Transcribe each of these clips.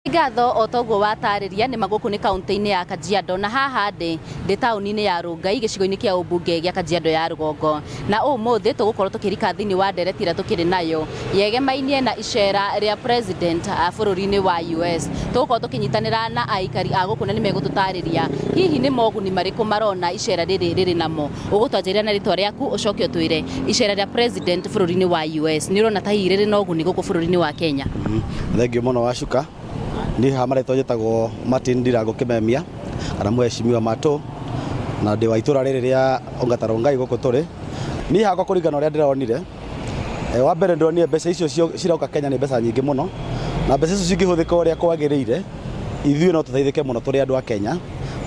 Ngatho o toguo watarĩria nĩ magũkũ nĩ kaunti-inĩ ya Kajiado na haha ndĩ taũni-inĩ ya Rongai gĩcigo-inĩ kĩa ũmbunge gĩa Kajiado ya rũgongo. Na ũmũthĩ tũgũkorwo tũkĩrika thĩinĩ wa ndereti ĩrĩa tũkĩrĩ nayo yegemainie na icera rĩa president bũrũri-inĩ wa US. Tũgũkorwo tũkĩnyitanĩra na aikari a gũkũ na nĩ megũtũtarĩria hihi nĩ moguni marĩkũ marona icera rĩrĩ rĩrĩ namo. Ũgũtwanjĩrĩra na rĩtwa rĩaku ũcoke ũtwĩre icera rĩa president bũrũri-inĩ wa US nĩ ũrona ta hihi rĩrĩ na ũguni gũkũ bũrũri-inĩ wa Kenya? Thengiũ mũno Wacuka. Niĩ haha marĩtwa njĩtagwo Martin Ndirango Kĩmemia kana mũheshimiwa Matũ, na ndĩ wa itũra rĩrĩ rĩa Ongata Rongai gũkũ tũrĩ. Niĩ hakwa kũringana na ũrĩa ndĩronire, wa mbere ndĩronire mbeca icio ciroka Kenya nĩ mbeca nyingĩ mũno, na mbeca icio cingĩhũthĩka ũrĩa kwagĩrĩire, ithuĩ no tũteithĩke mũno tũrĩ andũ a Kenya,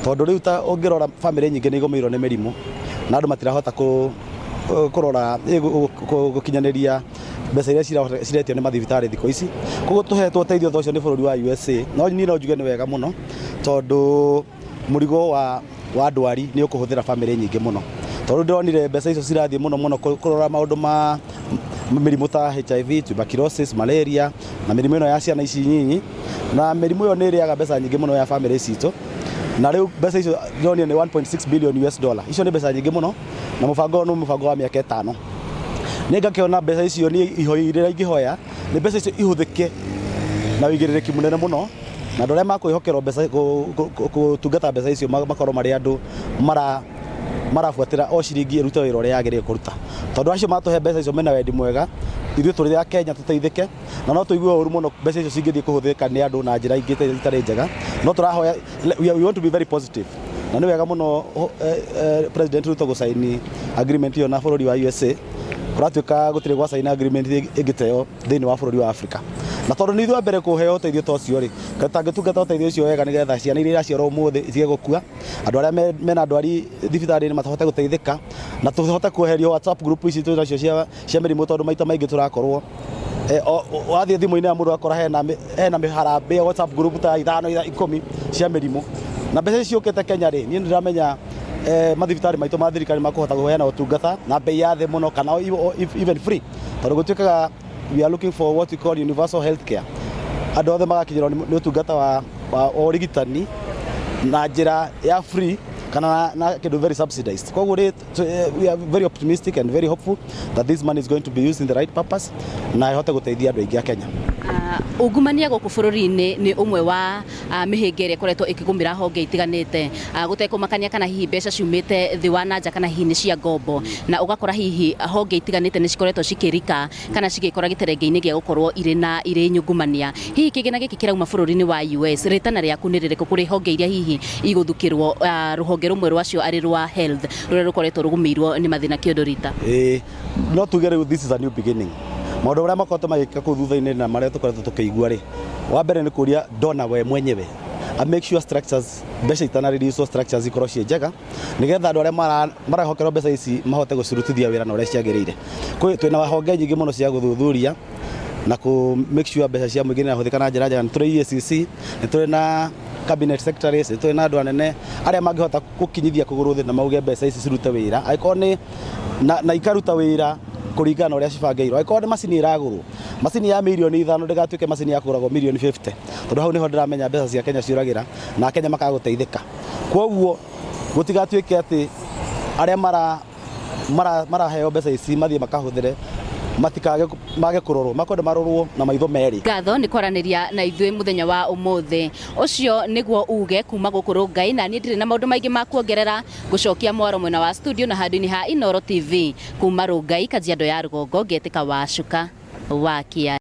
tondũ rĩu ta ũngĩrora bamĩrĩ nyingĩ nĩ igũmĩirwo nĩ mĩrimũ, na andũ matirahota kũrora gũkinyanĩria mbeca iria ciretio nĩ mathibitarĩ thikũ ici. Koguo tũhetwo ũteithio ta ũcio nĩ bũrũri wa USA, no niĩ no njuge nĩ wega mũno, tondũ mũrigo wa ndwari nĩ ũkũhũthĩra bamĩrĩ nyingĩ mũno. Tondũ ndĩronire mbeca icio cirathiĩ mũno mũno kũrora maũndũ ma mĩrimũ ta HIV, tuberculosis, malaria na mĩrimũ ĩno ya ciana ici nyinyi, na mĩrimũ ĩyo nĩ ĩrĩaga mbeca nyingĩ mũno ya bamĩrĩ citũ. Na rĩu mbeca icio ndĩronire nĩ 1.6 billion US dollar. Icio nĩ mbeca nyingĩ mũno, na mũbango ũyũ nĩ mũbango wa mĩaka 5. Nĩ ngakĩona mbeca icio niĩ ihoya rĩrĩa ingĩhoya nĩ mbeca icio ihũthĩke na ũigĩrĩrĩki mũnene mũno, na andũ arĩa makwĩhokerwo mbeca gũtungata mbeca icio makorwo marĩ andũ marabuatĩra o ciringi ĩrute wĩra ũrĩa yagĩrĩire kũruta. Tondũ acio matũhe mbeca icio mena wendi mwega, ithuĩ tũrĩ a Kenya tũteithĩke, na no tũigue ũru mũno mbeca icio cingĩthiĩ kũhũthĩka nĩ andũ na njĩra ingĩ itarĩ njega. No tũrahoya, we want to be very positive. Na nĩ wega mũno President Ruto gũcaini agreement ĩyo na bũrũri wa USA. Kũratuĩka gũtirĩ gwacaina agreement ĩngĩ ta ĩyo thĩinĩ wa bũrũri wa Africa. Na tondũ nĩ ithuĩ a mbere kũheo ũteithio ta ũcio rĩ, tũtangĩtungata ũteithio ũcio wega nĩgetha ciana iria iraciarwo ũmũthĩ itige gũkua, andũ arĩa mena ndwari thibitarĩ-inĩ mahote gũteithĩka, na tũhote kweherio WhatsApp group ici twĩ nacio cia mĩrimũ, tondũ maita maingĩ tũrakorwo wathiĩ thimũ-inĩ ya mũndũ ũgakora hena mĩharambĩ ya WhatsApp group ta 5 10 cia mĩrimũ. Na mbeca ici ciũkĩte Kenya rĩ, niĩ nĩndĩramenya mathibitarĩ maitũ ma thirikari makũhota kũheana ũtungata na bei ya thĩ mũno kana even free, tondũ gũtuĩkaga we are looking for what we call universal health care. Andũ othe magakinyĩrwo nĩ ũtungata wa ũrigitani na njĩra ya free kana na kĩndũ very subsidized. Koguo rĩ, we are very optimistic and very hopeful that this money is going to be used in the right purpose na ĩhote gũteithia andũ aingĩ a Kenya. Ungumania gũkũ bũrũri-inĩ nĩ ũmwe wa mĩhĩnga ĩrĩa ĩkoretwo ĩkĩgũmĩra honge itiganĩte, gũtekũmakania kana hihi mbeca ciumĩte thĩ wa na nja kana hihi nĩ cia ngombo, na ũgakora hihi honge itiganĩte nĩ cikoretwo cikĩrika kana cigĩkora gĩterenge-inĩ gĩa gũkorwo irĩ na irĩ nyungumania. Hihi kĩgĩna gĩkĩ kĩrauma bũrũri-inĩ wa US, rĩtana rĩaku nĩ rĩrĩkũ kũrĩ honge iria hihi igũthukĩrwo, rũhonge rũmwe rwacio arĩ rwa health rũrĩa rũkoretwo rũgũmĩirwo nĩ mathĩna kĩũndũ rita? Ĩĩ, no tuge rĩu this is a new beginning. Maũndũ marĩa makoretwo magĩka kũu thutha-inĩ na marĩa tũkoretwo tũkĩigua rĩ, wa mbere nĩ kũria donor we mwenyewe a make sure structures, mbeca itana release structures ikorwo ciĩ njega, nĩgetha andũ arĩa marehokerwo mbeca ici mahote gũcirutithia wĩra na ũrĩa ciagĩrĩire. Twĩna honge nyingĩ mũno cia gũthuthuria na kũ make sure mbeca cia mũingĩ nĩ irahũthĩka na njĩra njega. Nĩ tũrĩ EACC, nĩ tũrĩ na cabinet secretaries, nĩ tũrĩ na andũ anene arĩa mangĩhota gũkinyithia kũgũrũ thĩ na mauge mbeca ici cirute wĩra, angĩkorwo nĩ na ikaruta wĩra kũringana na ũrĩa cibangĩirwo. Angĩkorwo nĩ macini ĩragũrwo, macini ya mirioni 5 ndĩgatuĩke macini ya kũgũragwo mirioni 50, tondũ hau nĩho ndĩramenya mbeca cia Kenya ciũragĩra na Kenya makaga gũteithĩka. Koguo gũtigatuĩke atĩ arĩa maraheo mbeca ici mathiĩ makahũthĩre, matikage mage kũrorwo, makwenda marorwo na maitho merĩ. Ngatho nĩ kwaranĩria na ithuĩ mũthenya wa ũmũthĩ. Ũcio nĩguo uge kuma gũkũ Rongai, na niĩ ndirĩ na maũndũ maingĩ ma kuongerera. Ngũcokia mwaro mwena wa studio na handũ-inĩ ha Inooro TV kuma Rongai, Kajiado ya rũgongo, ngetĩka Wacuka wa Kĩa.